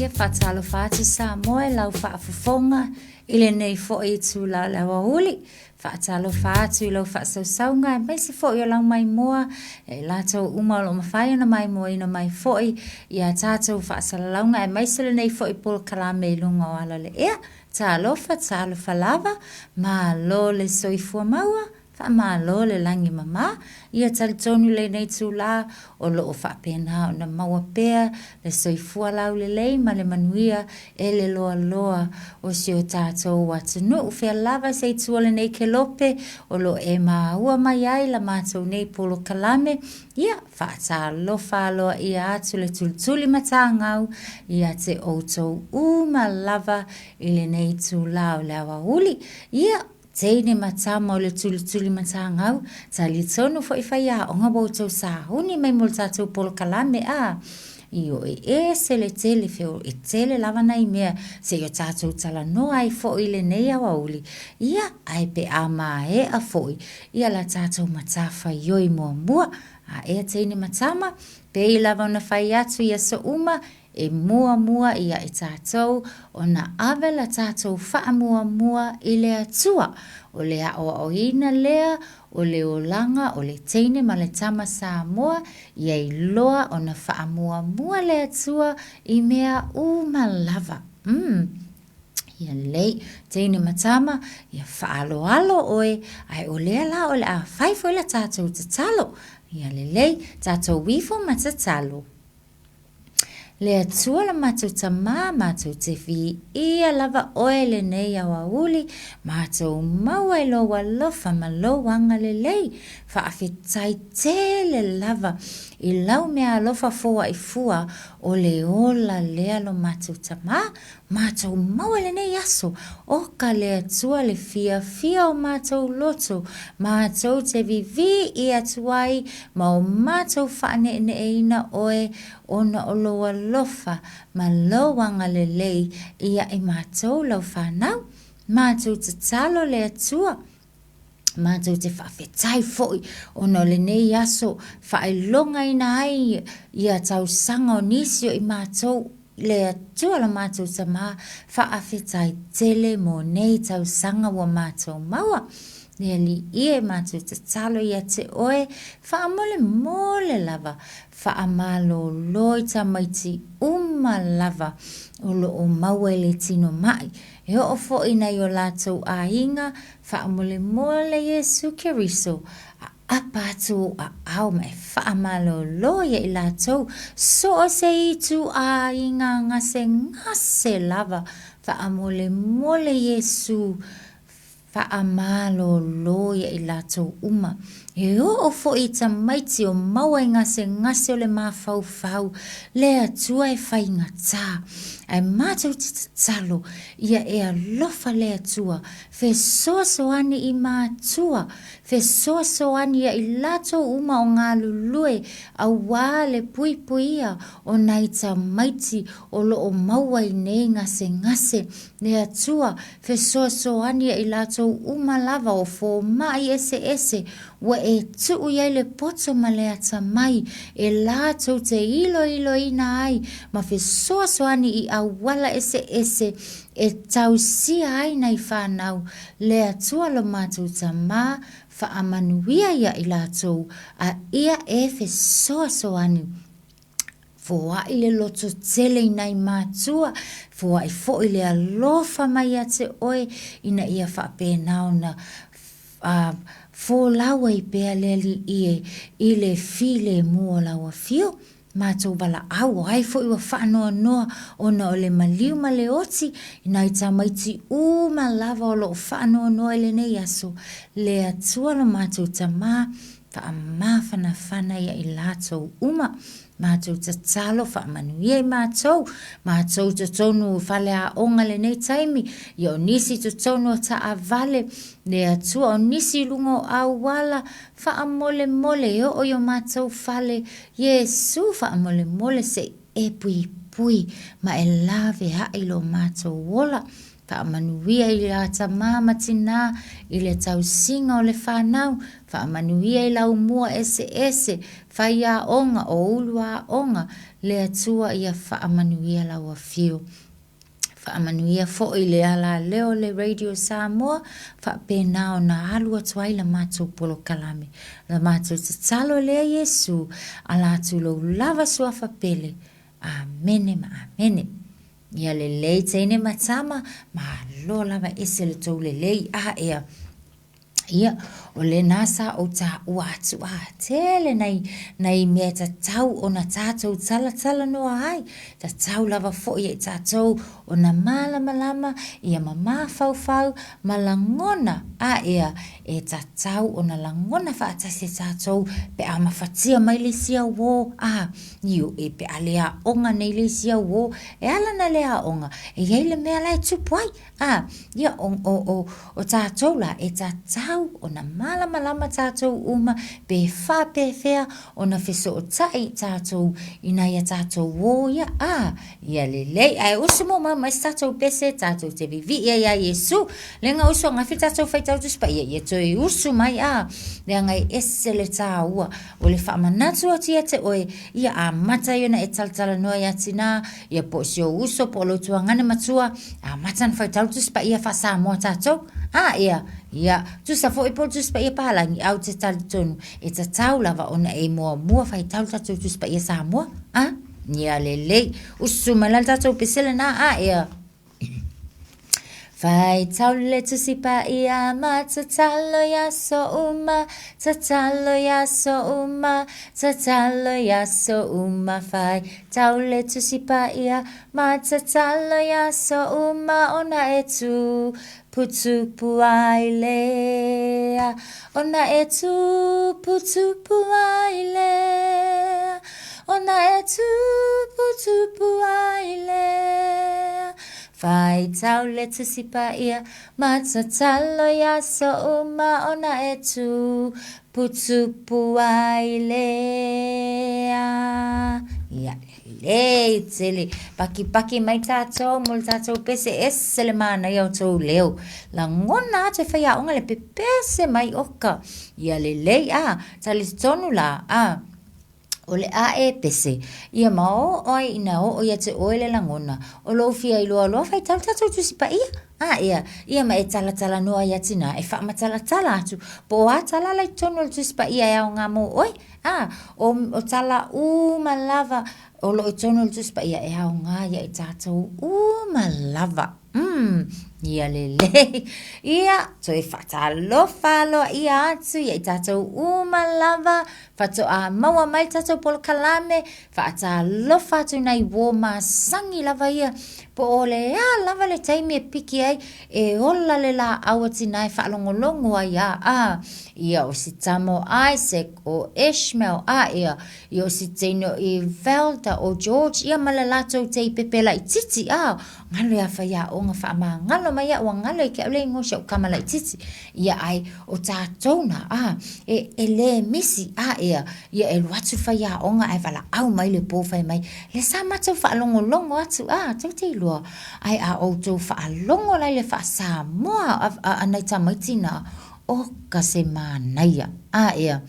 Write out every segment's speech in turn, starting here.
Ia faatalofa atu Samoa i lau faafofoga i lenei foi itula o le aoauli. Faatalofa atu i lau faasausauga aemaise foi o lau maimoa ia i latou uma o lo o mafai ona maimoaina mai foi i a tatou faasalalauga aemaise lenei foi polokalame i luga o ala o le ea. Talofa, talofa lava, malo le soifua maua, faamalo le lagi mama. Ia talitonu i lenei itula o lo o faapena ona maua pea le soifua laulelei ma le manuia e le loaloa o si o tatou atunuu. Fea lava se itu o lenei kelope o lo o e maua mai ai la matou nei polokalame, ia, faatalofa aloaia atu le tulituli matagau ia te outou uma lava i lenei itula o le aoauli. Ia, teine ma tama o le tulituli matagau, talitonu foi faiaoga ua outou sauni mai mo le tatou polokalame, a? Ioe, e ese le tele, e tele lava nai mea se i o tatou talanoa ai foi i lenei aoauli, ia, ae pe a maea foi ia la tatou matafaioi muamua. A ea teine ma tama, pei lava ona fai atu i aso uma, E muamua ia i tatou ona ave la tatou faamuamua i le Atua. O le aoaoina lea o le olaga o le teine ma le tama Samoa ia iloa ona faamuamua le Atua i mea uma lava. Umm. Ia lelei, teine ma tama, ia faaaloalo oe, ae o lea la o le a fai foi la tatou tatalo. Ia lelei, tatou ifo ma tatalo. Le Atua lo matou Tamā, matou te viia lava Oe lenei aoauli, matou maua i Lou alofa ma Lou agalelei. Faafetai tele lava i Lau meaalofa foai fua o le ola lea lo matou Tamā, Matou maua lenei aso, oka le Atua le fiafia o matou loto, matou te vivii atu ai ma o matou faaneeneeina Oe ona o Lou alofa ma Lou agalelei ia i matou Lau fanau. Matou tatalo le Atua, matou te faafetai foi ona o lenei aso faailogaina ai ia tausaga o nisi o i matou le Atua lo matou Tamā, faafetai tele mo nei tausaga ua matou maua. Le Alii e, matou tatalo ia te Oe, faamolemole lava, faamalolo i tamaiti uma lava o lo o maua i le tino ma'i, e oo foi i nai o latou aiga, faamolemole Iesu Keriso, aapa atu ou aao ma e faamalolo ia i latou, so o se ituaiga gasegase lava, faamolemole Iesu, faamalolo ia i latou uma. E oo foi i tamaiti o maua i gasegase o le mafaufau, le Atua e faigata, ae matou te tatalo ia e alofa le Atua, fesoasoani i matua, fesoasoani ia i latou uma o galulue auā le puipuia o nai tamaiti o lo o maua i nei gasegase. Le Atua, fesoasoani ia i latou uma lava o fomai eseese ua e tuu i ai le poto ma le atamai e latou te iloiloina ai ma fesoasoani i auala eseese e tausia ai nai fanau. Le Atua lo matou Tamā, faamanuia ia i latou, a ia e fesoasoani. Foai le loto tele i nai matua, foai foi le alofa mai ia te oe ina ia faapena ona folau ai pea le Alii e i le filemu o lau afio. Matou valaau, o ai foi ua faanoanoa ona o le maliu ma le oti i nai tamaiti uma lava o lo o faanoanoa i lenei aso, le Atua lo matou Tamā, faamafanafana ia i latou uma. Matou tatalo faamanuia i matou, matou i totonu o faleaoga i lenei taimi, ia o nisi i totonu o taavale, le Atua o nisi i luga o auala, faamolemole e oo i o matou fale, Iesu faamolemole se i e puipui. puipui ma e laveai lo matou ola. Faamanuia i a tama ma tinā i le tausiga o le fanau, faamanuia i laumua eseese, faiaoga, o ulu aoga, le Atua ia faamanuia lau afio. Faamanuia foi i le alaleo o le Radio Samoa, faapena ona alu atu ai la matou polokalame. La matou tatalo lea Iesu, ala atu i lou lava suafa pele. Amene ma amene. Ia lelei teine ma tama, malo lava ese le tou lelei a ea. Ia, o lena sa ou taua atu a tele nai, nai mea tatau ona tatou talatalanoa ai, tatau lava foi e tatou ona malamalama ia ma mafaufau ma lagona a ea e tatau ona lagona faatasi e tatou pe a mafatia mai le isi auō a ioe pe a le aoga nei le isi auō. E ala ona le aoga, e i ai le mea la e tupu ai. A, ia, o, o, o, o tatou la, e tatau ona malamalama tatou uma pe faapefea ona fesootai tatou i nai a tatou uō ia. A, ia lelei, ae usu muamua mai se tatou pese, tatou te vivii ai ia Iesu. Leaga usu angafi tatou faitau Tusi Paia, ia toe usu mai, a, leaga e ese le tāua o le faamanatu atu ia te oe, ia amata ai ona e talatalanoa iā tinā, ia po o si ou uso po o lou tuagane matua, amata ona faitau le Tusi Paia faa-Samoa tatou. A, ea, ia, tusa foi po o le Tusi Paia palagi, ae ou te talitonu, e tatau lava ona e muamua faitau le tatou Tusi Paia Samoa. A, ia lelei, usu mai la le tatou pese lena, a, ea. Faitau le Tusi Paia ma tatalo i aso uma, tatalo i aso uma, tatalo i aso uma. Faitau le Tusi Paia ma tatalo i aso uma ona e tuputupu ai lea, ona e tuputupu ai lea, ona e tuputupu ai lea. Faitau le Tusi Paia ma tatalo i aso uma ona e tuputupu ai lea. Ia lelei tele. Pakipaki mai tatou mo le tatou pese ese le manaia o tou leo. Lagona atu e faiaoga le pepese mai oka. Ia lelei a, talitonu la a. O le a e pese, ia ma oo ai ina oo ia te oe le lagona, o lou fia iloa loa faitau le tatou Tusi Paia. A ea, ia ma e talatalanoa ia tinā e faamatalatala atu, po o a tala la i totonu o le Tusi Paia e aoga mo oe. A, o, o tala uma lava o lo o i totonu o le Tusi Paia e aoga ia i tatou uma lava. Umm, ia lelei. Ia, toe faatalofa aloaia atu ia i tatou uma lava, faatoa maua mai le tatou polokalame, faatalofa atu i nai uō masani lava ia, po o le a lava le taimi e piki ai, e ola le laau a tinā e faalogologo ai a, a, ia o si tama o Isaac, o Ishmael, a, ia, ia o si teine o Evelda, o George, ia ma le latou teipepe laitiiti, a, Galo iā faiaoga faamagalo mai iaʻu ua galo i ke au le igoa o si aʻu kama laitiiti. Ia ae o tatou na a e e le misi a ea ia e alu atu le faiaoga ae valaau mai le po fai mai le sa matou faalogologo atu a tou te iloa ae a outou faalogo la i le faa-Samoa a a nai tamaiti na oka se manaia a ea.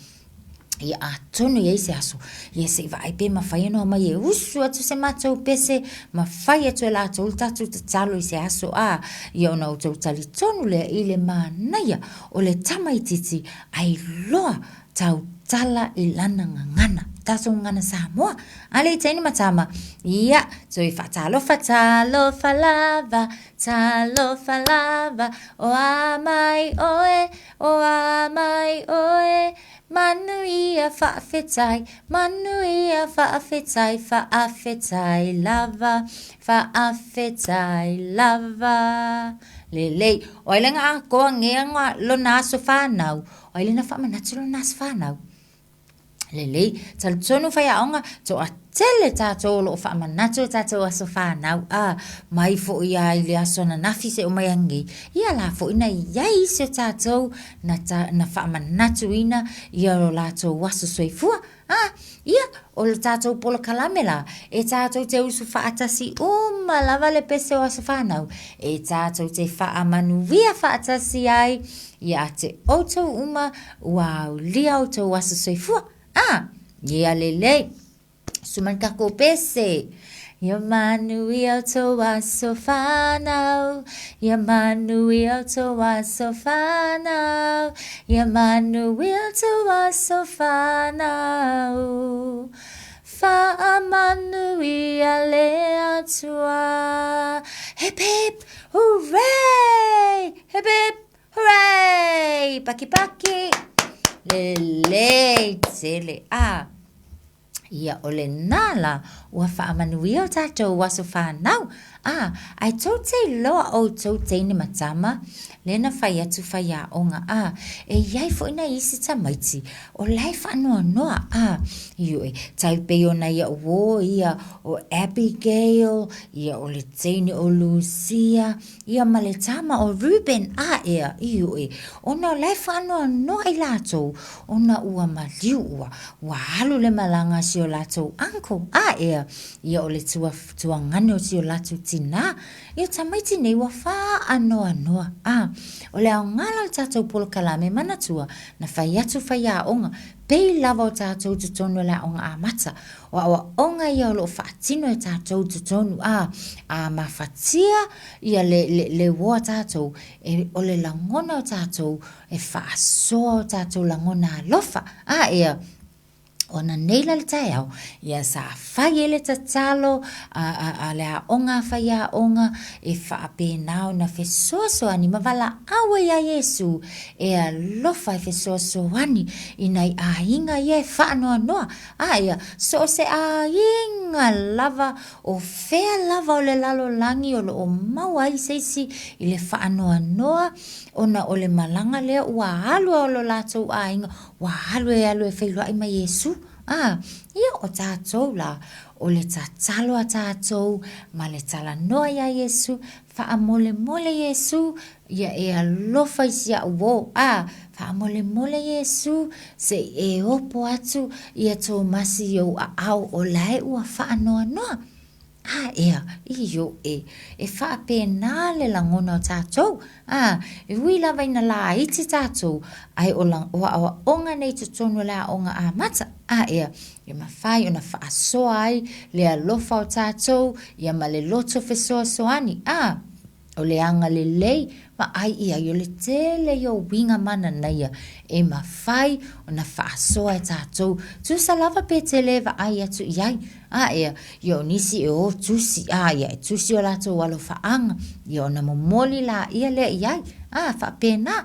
Ia atonu i ai se aso, ia se i vaai pe mafai ona omai e usu atu se matou pese ma fai atu e latou le tatou tatalo i se aso a, ia ona outou talitonu lea i le manaia o le tamaitiiti a iloa tautala i lana gagana, tatou gagana Samoa. A le i teine ma tama, ia, toe faatalofa, talofa lava, talofa lava, o a mai oe, O a mai oe, manuia faafetai, manuia faafetai, faafetai lava, faafetai lava. Lelei. O ai lena atoa nea lona aso fanau? O ai lena faamanatu lona aso fanau? Lelei, talitonu faiaoga, toatele tatou o lo o faamanatu o tatou aso fanau, a, mai foi lava i le aso ananafi seia oo mai ananei, ia la foi na i ai isi o tatou na, ta, na faamanatuina ia o latou aso soifua. A, Ia, o le tatou polokalame la, e tatou te usu faatasi uma lava le pese o aso fanau, e tatou te faamanuia faatasi ai ia te outou uma ua aulia outou aso soifua. A, ia lelei. Suma le takou pese. Ia manuia outou aso fanau, ia manuia outou aso fanau, ia manuia outou aso fanau. Faamanuia le Atua. Hip hip hooray! Hip hip hooray! Paki paki. Lelei tele. Ah. Ia, o lenā la, ua faamanuia o tatou aso fanau. A, ae tou te iloa outou teine ma tama, lea na fai atu faiaoga, a, e i ai foi nai isi tamaiti, o la e faanoanoa, a, ioe, tai pei ona iaʻu uō ia o Abigail, ia o le teine o Lucia, ia ma le tama o Reuben, a ea, ioe, ona o la e faanoanoa i latou, ona ua maliu ua, Ua alu le malaga a si o latou uncle, a ea, ia o le tua, tuagane o si o latou tinā. Ia o tamaiti nei ua faanoanoa, a, o le aoga la o le tatou polokalame manatua na fai atu faiaoga, pei lava o tatou i totonu o le aoga amata. O aoaoga ia o lo o faatino e tatou i totonu, a, a mafatia ia le, le, le uo a tatou, e, o le lagona o tatou, E faasoa o tatou lagona alofa. A ea, o ananei la le taeao, ia sa fai ai le tatalo a, a, a le aoga a faiaoga e faapena ona fesoasoani ma valaau ai iā Iesū e alofa e fesoasoani i nai aiga ia e faanoanoa. A ea, so o se aiga lava o fea lava o le lalolagi o lo o maua ai se isi i le faanoanoa, Ona o le malaga lea ua alu a o lo latou aiga, ua alu e alu e feiloai ma Iesū. A, ia o tatou la, o le tatalo a tatou ma le talanoa iā Iesū, faamolemole Iesū, ia e alofa i si a'u uō. A, faamolemole Iesū, se i e opo atu ia Tomasi i ou aao o lae ua faanoanoa. A ea, ioe, e faapena le lagona o tatou, a, e ui lava ina laiti tatou, ae o, o aoaoga nei i totonu o le aoga amata, a ea, e mafai ona faasoa ai le alofa o tatou, ia ma le loto fesoasoani, a. O le agalelei vaai i ai o le tele ia o uiga mananaia e mafai ona faasoa e tatou. Tusa lava pe tele e vaai atu i ai. A ea, ia o nisi e o tusi, a ia e tusi o latou alofaaga, ia ona momoli laia lea i ai. A, faapena.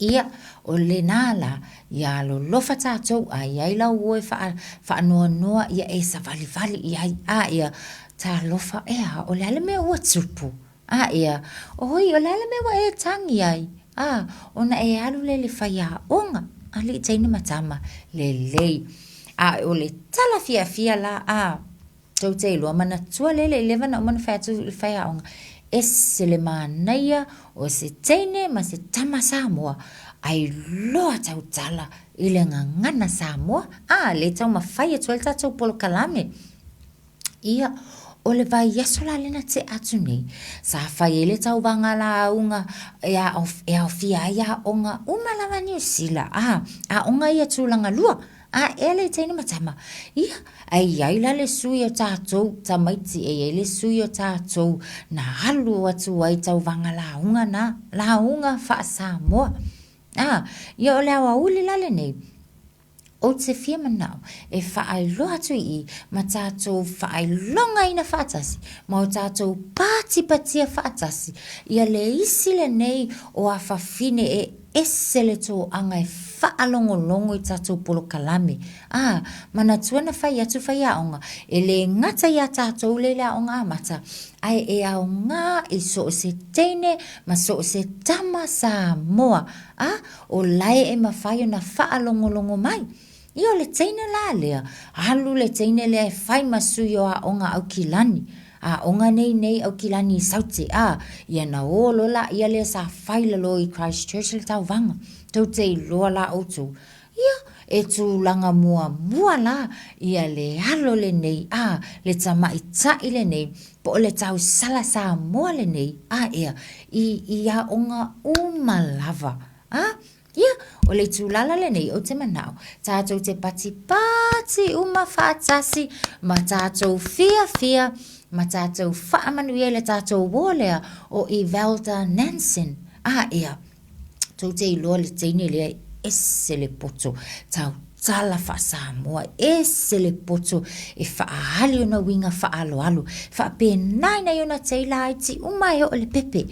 Ia, o lenā la, ia alolofa tatou, a i ai lau uo e faa, faanoanoa, ia e savalivali i ai, a ia, talofa, ʻeā, o le a le mea ua tupu? A ia, oi, o le a le mea ua e tagi ai? A, ona e alu lea i le faiaoga, alii teine ma tama, lelei. A o le tala fiafia la, a. Tou te iloa, manatua lele i leva na uma ona fai atu i le faiaoga, ese le manaia o se teine ma se tama Samoa, ai loa tautala i le gagana Samoa, a, le taumafai atu ai le tatou polokalame. Ia, o le vaiaso la lea na tea atu nei, sa fai ai le tauvaga lauga e aofia ai aoga uma lava a Niu Sila, a, aoga ia tulaga lua. A ea le teine ma tama? Ia, a i ai la le sui o tatou, tamaiti, e i ai le sui o tatou na alu atu ai tauvaga lauga na, lauga faa-Samoa. A, ia o le aoauli la lenei, ou te fia manao e faailoa atu i i ma tatou faailogaina faatasi ma o tatou patipatia faatasi ia le isi lenei o afafine e ese le toaga e faalogologo i tatou polokalame. A, manatua na fai atu faiaoga, e le gata iā tatou lea i le aoga amata, ae e aoga i so o se teine ma so o se tama Samoa. A, o lae e mafai ona faalogologo mai. Ia o le teine la lea, alu le teine lea e fai ma sui o aoga Aukilani. Aoga nei nei Aukilani i Saute, a, ia na o loa laia lea sa fai i lalo i Christchurch le tauvaga. Tou te iloa la outou. Ia, E tulaga muamua la ia le alo lenei, a, le tamaitai lenei, po o le tausala Samoa lenei, a ea, i, i aoga uma lava. A, ia, o le itulala lenei ou te manao, tatou te patipati uma faatasi ma tatou fiafia ma tatou faamanuia i le tatou uo lea o Evelda Nansen. A, ea, tou te iloa le teine lea e ese le poto, tautala faa-Samoa, ese le poto e faaali ona uiga faaaloalo, faapena i nai ona tei laiti uma e oo i le pepe.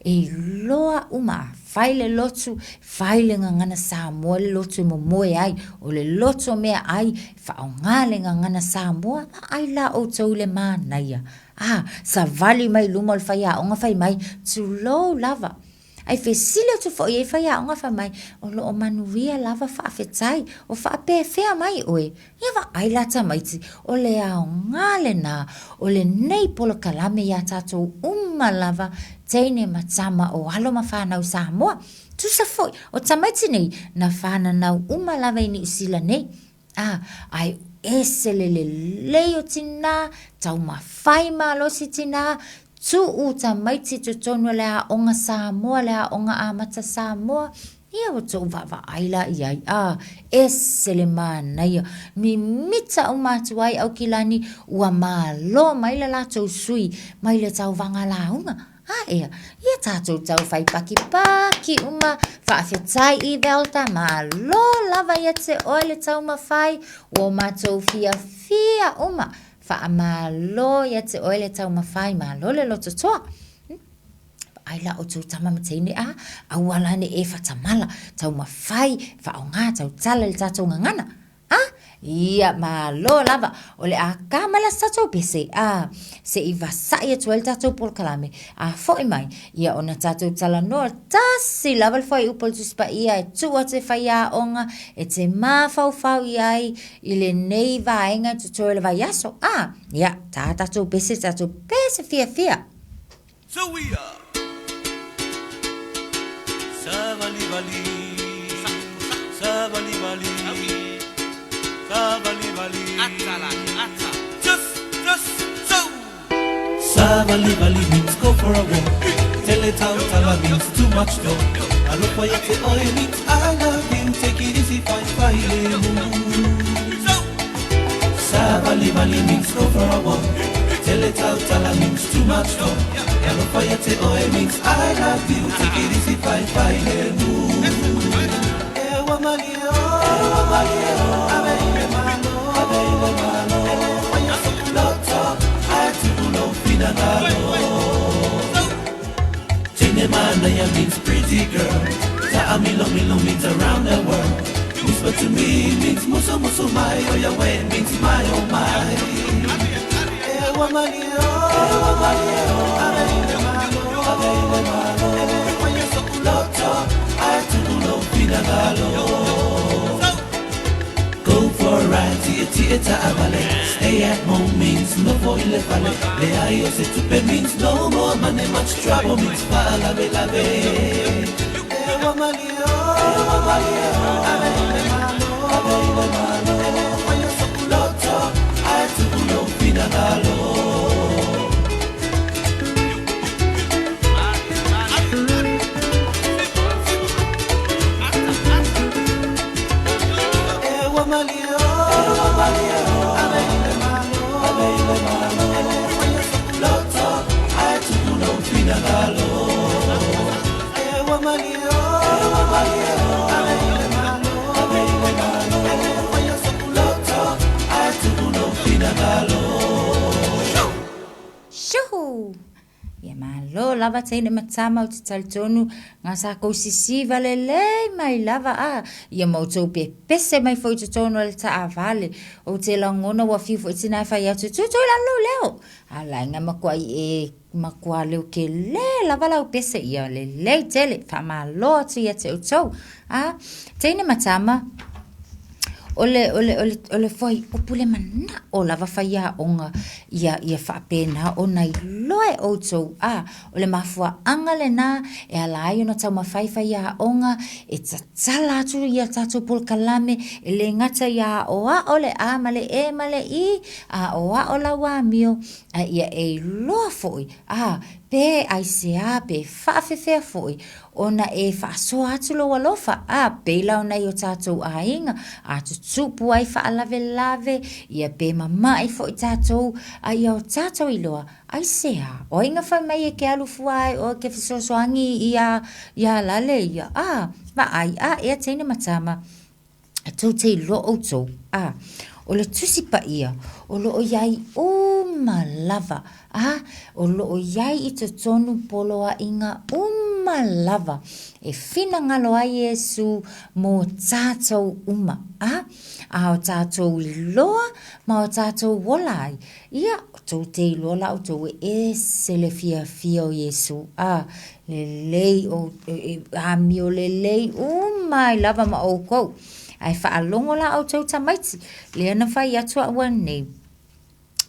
E iloa uma, a fai le lotu, fai le gagana Samoa le lotu e momoe ai, o le lotu o meaai, faaaoga le gagana Samoa, vaai la outou i le manaia. A, savali mai i luma o le faiaoga fai mai, tulou lava. Ae fesili atu foi i ai faiaoga fai mai, o lo o manuia lava faafetai, o faapefea mai oe? Ia vaai la tamaiti, o le aoga lena o lenei polokalame iā tatou uma lava, teine ma tama o alo ma fanau Samoa. Tusa foi, o tamaiti nei, na fananau uma lava i Niu Sila nei. A, ae ese le lelei o tinā, taumafai malosi tinā, tuu tamaiti i totonu o le aoga Samoa, le aoga amata Samoa, ia ua tou vaavaai la i ai, a, ese le manaia, mimita uma atu ai Aukilani, ua malo mai le latou sui mai le tauvaga lauga. A ea, ia tatou tau fai pakipaki uma, faafetai Evelda, malo lava ia te oe le taumafai, ua matou fiafia uma, faamalo ia te oe le taumafai, malo le lototoa. Vaai la outou tama ma teine a, aua la ne i e faatamala, taumafai, faaaoga, tautala i le tatou gagana. A! Ia, malo lava. O le a ka mai la se tatou pese, a, se i vasaʻi atu ai le tatou polokalame, a foʻi mai, ia ona tatou talanoa tasi lava le fuaiupu o le Tusi Paia e tuu atu e faiaoga e te mafaufau i ai i lenei vaega e totoe o le vaiaso. A! Ia, tā tatou pese, tatou pese fiafia. Savalivali means go for a walk. Tele tautala means too much talk. Alofa ia te oe means I love you. Take it easy, fai fai le mu. Savalivali means go for a walk. Tele tautala means too much talk. Alofa ia te oe means I love you. Take it easy, fai fai le mu. Ewa malie o, ewa malie o, ave i le malo, ave i le malo. Ele fai soku loto, ai tupu lou finagalo. Teine manaia means pretty girl. Ta'amilomilo means around the world. Whisper to me means musu musu mai. Oia oe means my oh my. Ewa malie o, ewa malie o, ave i le malo, ave i le malo. Ele fai soku loto, ai tupu lou finagalo. Go for a ride, tietie ta'avale. Stay at home means nofo i le fale. Leai o se tupe means no more money. Much trouble means fa'alavelave. Ewa malie o, ewa malie o, ave i le malo, ave i le malo. Ele fai soku loto, ai tupu lou finagalo. Ewa malie o, ewa malie o, ave i le malo, ave i le malo. Ele fai soku loto, ai tupu lou finagalo. Ewa malie o, ewa malie o, ave i le malo, ave i le malo. Ele fai soku loto, ai tupu lou finagalo. Shoo! Ia malo lava teine ma tama ou te talitonu nga sa kou sisiva lelei mai lava a ia ma outou pepese mai foi i totonu o le taavale ou te lagona ua fiu foi tina e fai atu tutu i lalo lou leo a laina makuai e makuā leo kele lava lau pese ia lelei tele faamalo atu ia te outou a teine ma tama o le, o le, o le, o le fuaiupu le mana'o lava faiaoga ia, ia faapena ona iloa. iloa e ʻoutou, a o le mafuaaga lenā e ala ai ona taumafai faiaoga e tatala atu ia tatou polokalame e le gata ia aʻoaʻo le A ma le E ma le I, aʻoaʻo lau amio, a ia e iloa foi, a pe aisea pe faafefea foi ona e faasoa atu lou alofa, a pei la o nai o tatou aiga, a tutupu ai faalavelave, ia pe mama'i foi tatou, a ia o tatou iloa, aisea, o ai na fai mai e ke alu fua ai ʻoe ke fesoasoani iā, iā lale ia, a, vaai, a ea teine ma tama, e tou te iloa ʻoutou, a, o le Tusi Paia, o lo o i ai uma lava, a, o lo o i ai i totonu poloaiga uma lava e finagalo ai Iesū mō tātou uma, a, a o tātou iloa ma o tātou ola ai, ia, tou te iloa la ʻoutou e ese le fiafia o Iesū, a, Lelei o, e, amio lelei uma ai lava ma ʻoukou. A e faalogo la ʻoutou tamaiti, lea na fai atu aʻu anei,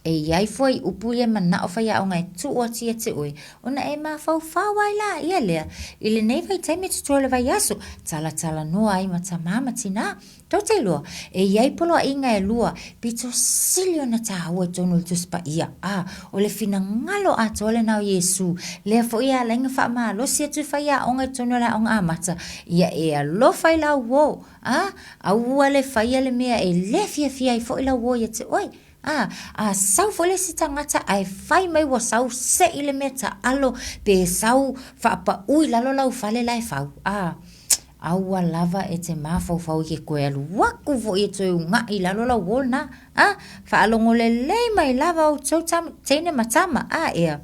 e i ai foi upu ia manaʻo faiaoga e tuu atu ia te ʻoe, ona e mafaufau ai la ia lea, i lenei vaitaimi totoe o le vaiaso, talatalanoa ai ma tamā ma tinā. Tou te iloa, e i ai poloaiga elua, pito sili ona tāua i tonu o le Tusi Paia, a o le finagalo atoa lena o Iesū, lea foi e ala ai ona faamalosi atu i faiaoga i tonu o le aoga amata, ia e alofa i lau uō, a aua le faia le mea e le fiafia ai foi lau uō ia te oe. A, a sau foi le isi tagata ae fai mai ua sau seʻi le mea taalo pe sau faapaʻu i lalo lau fale la e fau, a, aua lava e te mafaufau i ke toe alu aku foi e toe ugaʻi i lalo lau uō lena, a, faalogo lelei mai lava outou teine ma tama, a, ea,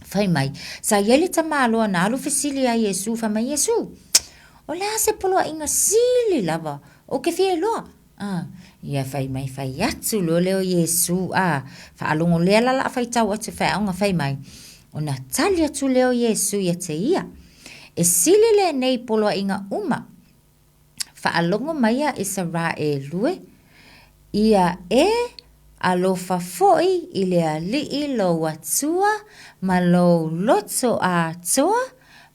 fai mai, sa i ai le tamāloa na alu fesili iā Iesū, fai mai, Iesū, o le a se poloaiga sili lava ou ke fia iloa? A, ia fai mai fai atu loa lea o Iesū, a, faalogo lea la laa faitau atu i faiaoga fai mai, ona tali atu lea o Iesū ia te ia, E sili lenei poloaiga uma, faalogo mai a Isaraelu, ia e alofa foi i le Alii lou Atua ma lou loto atoa,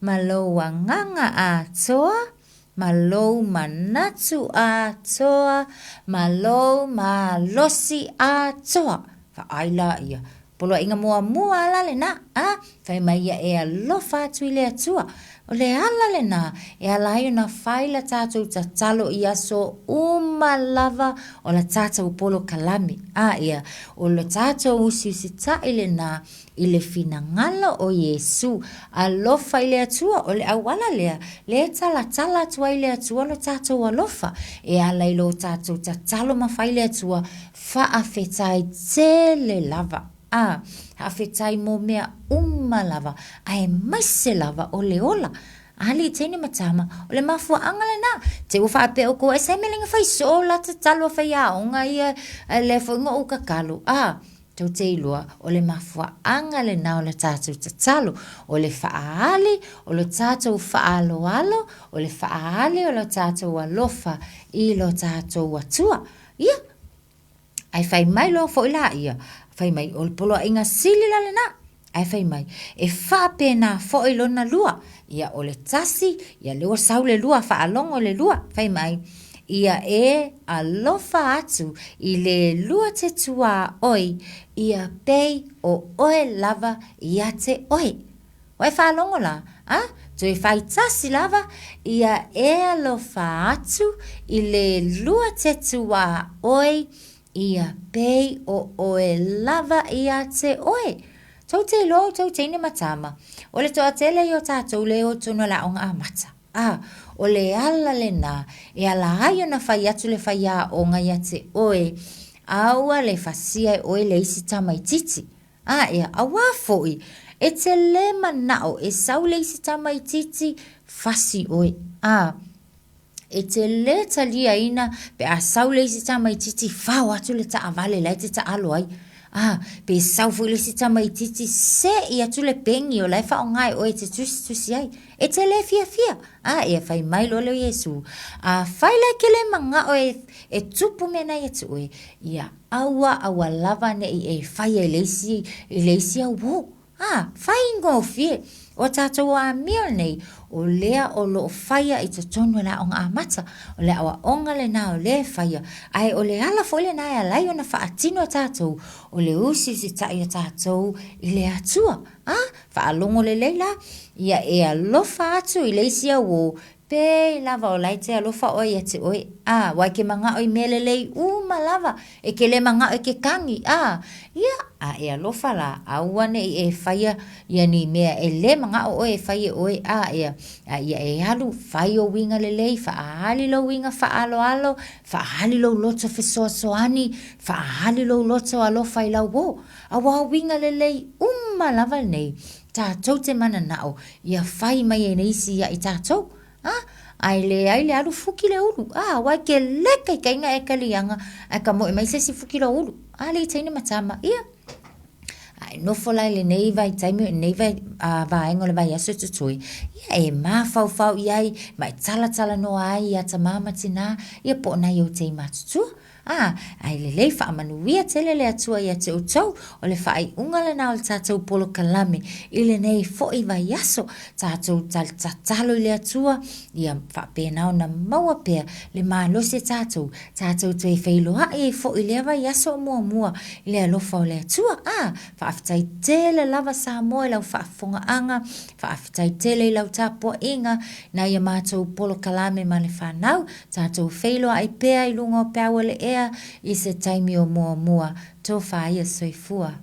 ma lou agaga atoa, Ma lou manatu atoa, ma lou malosi atoa. Vaai la ia. Poloaiga muamua ala lena, a, fai mai ia e alofa atu i le Atua. O le ala lena e ala ai ona fai la tatou tatalo i aso uma lava o la tatou polokalame. A ia, o le tatou usiusitaʻi lena I le finagalo o Iesū, alofa i le Atua, o le auala lea, lea e talatala atu ai le Atua lo tatou alofa, e ala i lo tatou tatalo ma fai le Atua, faafetai tele lava, a, faafetai mo mea uma lava, aemaise lava o le ola. Alii teine ma tama, o le mafuaaga lena. Te ua faapea oukou, e sa mele na fai soo la tatalo a faiaoga ia, a lea foi na ou tatalo. A, Tou te iloa, o le mafuaaga lena o le tatou tatalo, o le faaali o lo tatou faaaloalo, o le faaali o lo tatou alofa i lo tatou Atua. Ia, ae fai mai loa foi laia, fai mai, o le poloaiga sili la lena. Ae fai mai, e faapena foi lona lua. Ia, o le tasi, ia lea ua sau le lua, faalogo le lua, fai mai, ia e alofa atu i le lua te tuaoi, ia pei o oe lava ia te oe. Ua e faalogo la, a? Toe fai tasi lava, ia e alofa atu i le lua te tuaoi, Ia pei o oe lava ia te oe. Tou te iloa outou teine ma tama, o le toatele ia o tatou le o i totonu o le aoga amata. A, o le ala lena e ala ai ona fai atu le faiaoga ia te oe, aua le fasia e oe le isi tamaititi. A, ea, auā foi, e te le manao e sau le isi tamaititi, fasi oe. A. E te lē taliaina pe a sau le isi tamaititi fao atu le taavale la e te taalo ai. A, pe sau foi le isi tamaititi seʻi atu le peni o la e faaaoga e oe e te tusitusi ai. E te lē fiafia. A, ia fai mai loa lea o Iesu, Afai la e ke lē manaʻo e, e tupu mea na ia te oe, ia aua, aua lava neʻi e faia i le isi, i le isi auō. Ā, faigofie! O a tātou amio nei, o lea o lo o faia i totonu o le aoga amata, o le aoaoga lenā o lea e faia, ae o le ala foi lenā e ala ai ona faatino e tātou, o le usiusitai o tātou i le Atua. Ā, faalogo lelei la, ia e alofa atu i le isi auō, Pei lava o la e te alofa ʻoe ia te ʻoe, a, ua e ke manaʻo i mea lelei uma lava, e ke lē manaʻo e ke kani, a, ia, a e alofa la, aua neʻi e faia ia ni mea e lē manaʻo ʻoe e fai e ʻoe, a, ia, a ia e alu, fai ou uiga lelei, faʻaali lou uiga faʻaaloalo, faʻaali lou loto fesoasoani, faʻaali lou loto alofa i lau ō, a ua uiga lelei uma lava lenei, Tātou te mananao ia whai mai e isi ia i tātou, a, ae leai le alu fuki le ulu, a, aua e ke le kaikaina e ka lianga, ae ka moe mai se isi fuki lo ulu, a le i teine ma tama, ia. A e nofo la i lenei vaitaimi, lenei vai, a, vaega o le vaiaso e totoe, ia e mafaufau i ai, ma e talatalanoa ai ia tamā ma tinā, ia po o nai ou tei matutua. Ā, ae lelei faamanuia tele le Atua ia te outou, o le faaiuga lena o le tatou polokalame i lenei foi vaiaso, tatou tatalo i le Atua, ia faapena ona maua pea le malosi e tatou, tatou toe feiloai ai foi i lea vaiaso o muamua i le alofa o le Atua. Ā, faafetai tele lava Samoa i lau faafofogaaga, faafetai tele i lau tapuaiga nai a matou polokalame ma le fanau, Tatou feiloai pea i luga o peau o le ea i se taimi o muamua. Tofa ia soifua.